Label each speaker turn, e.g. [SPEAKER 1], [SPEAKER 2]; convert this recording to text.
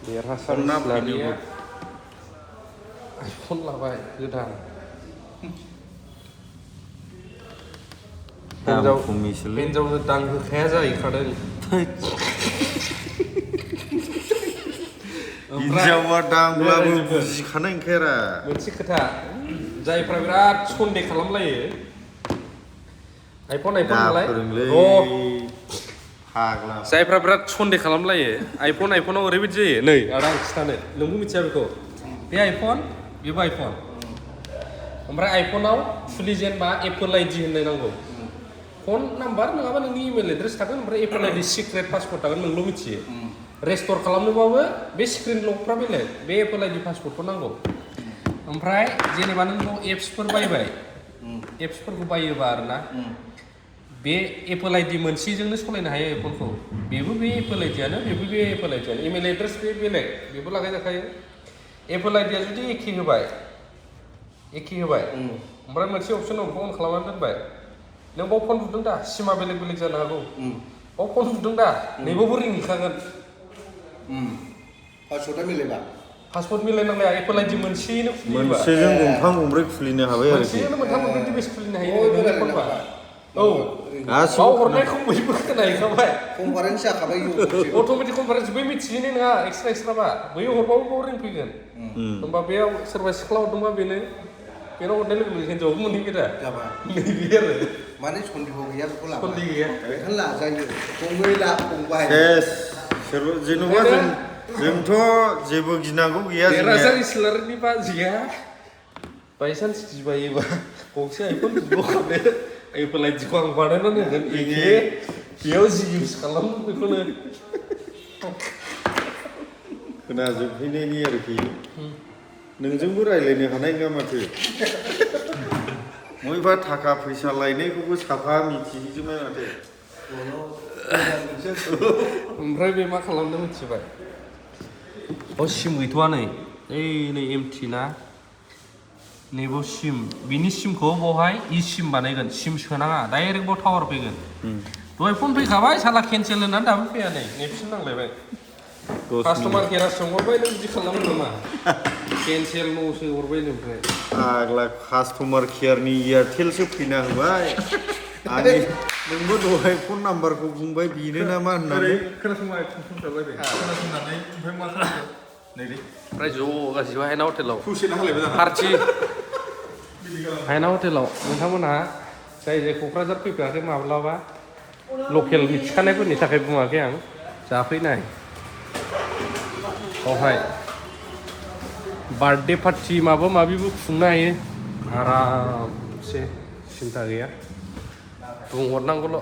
[SPEAKER 1] देरहासार इस्लारिया आइफन लाबाय गोदान हिनजावनो दांहोखाया जाहैखादों
[SPEAKER 2] हिनजावा दांब्लाबो बुजिखानाय नंखायारा
[SPEAKER 1] मोनसे खोथा जायफ्रा बिराद सन्देह खालामलायो आइफन नालाय जायफ्रा बिराद सन्देह खालामलायो आइफनाव ओरैबायदि जायो नै आदा आं खिथानो नोंबो मिथिया बेखौ बे आइफन बेबो आइफन ओमफ्राय आइफनाव फुलि जेनेबा एप्पल आइडि होननाय नांगौ फन नाम्बार नङाबा नोंनि इमेल एड्रेस थागोन ओमफ्राय एप्पल आइडि सिक्रेट पासवर्ड थागोन नोंल' मिथियो रेस्ट'र खालामनोबाबो बे स्क्रिन लकफ्रा बेलेग बे एप्पल आइडि पासवर्डखौ नांगौ ओमफ्राय जेनेबा नों एप्सफोर बायबाय एप्सफोरखौ बायोबा आरोना बे एप्पल आइडि मोनसेजोंनो सलायनो हायो आइफनखौ बेबो बे एप्पल आइडियानो बेबो बे एप्पल आइडियानो इमेल एड्रेस बे बेलेग बेबो लागायजाखायो एप्पल आइडिया जुदि एखे होबाय ओमफ्राय मोनसे अपसन अन खालामनानै दोनबाय नों बाव फन बुदों दा सिमा बेलेग बेलेग जानो हागौ बाव फन बुदों दा नैबावबो रिंखागोन पासवर्ड मिलायनांलाया एप्पल आइडि मोनसेयैनो खुलियोबा
[SPEAKER 2] मोनसेजों गंथाम गंब्रै खुलिनो हाबाय आरोखि
[SPEAKER 1] मोनसेजोंनो मोनथाम मोनब्रै डिभाइस खुलिनो हायो नोंनि फनबा औ बाव हरनायखौ बयबो खोनाहैखाबाय
[SPEAKER 3] कनफारेन्स जाखाबाय
[SPEAKER 1] अट'मेटिक कनफारेन्स बै मिथिहैनाय नङा एक्सट्राबा बै हरबाबो बाव रिंफैगोन होमबा बेयाव सोरबा सिख्ला हरदोंबा बेनाव हरनाय लोगो लोगो हिनजावबो मोनहैगोन दा नैबे आरो
[SPEAKER 3] माने सन्देह गैया बेखौ लाबाय
[SPEAKER 1] सन्देह गैया
[SPEAKER 3] बेखायनो लाजायो फंबाय फंबाय
[SPEAKER 2] जेन'बा जोंथ' जेबो गिनांगौ गैया
[SPEAKER 1] देरहासार इस्लारिनि बाजैया बायसान्स गिबायोबा गंसे आइफन बिब'खानो एप्पल आइडिखौ आं बानायनानै होगोन एखे बेयाव जि इउज खालामो बेखौनो
[SPEAKER 2] खोनाजोबहैनायनि आरोखि नोंजोंबो रायज्लायनो हानाय नङा माथो बयबा थाखा फैसा लायनायखौबो साफा मिथिहैजोबनाय माथो
[SPEAKER 1] ओमफ्राय बे मा खालामनो मिथिबाय सिम गैथ'वा नै एमटि ना नैबाव सिम बिनि सिमखौ बावहाय सिम बानायगोन सिम सोनाङा डाइरेक्ट बाव टावार फैगोन दहाय फन फैखाबाय साला केन्सेल होननानै दाबो फैया नै नेफिन नांलायबाय कास्टमार केयार सोंहरबाय नों बिदि खालामो नामा केन्सेल न'सो हरबाय ओमफ्राय
[SPEAKER 2] आग्ला कास्टमार केयारनि एयारटेलसो फैना होबाय आंनि नोंबो दहाय फन नाम्बारखौ बुंबाय बेनो नामा होननानै
[SPEAKER 1] खोनासंनानै ओमफ्राय मा खालामदों ओमफ्राय ज' गासिबो हायना हटेलाव पार्टि हायना हटेलाव नोंथांमोनहा जाय क'क्राझार फैफेराखै माब्लाबा लकेल मिथिखानायफोरनि थाखाय बुङाखै आं जाफैनाय बावहाय बार्थडे पार्टि माबा माबिबो खुंनो हायो आरामसे सिन्था गैया बुंहरनांगौल'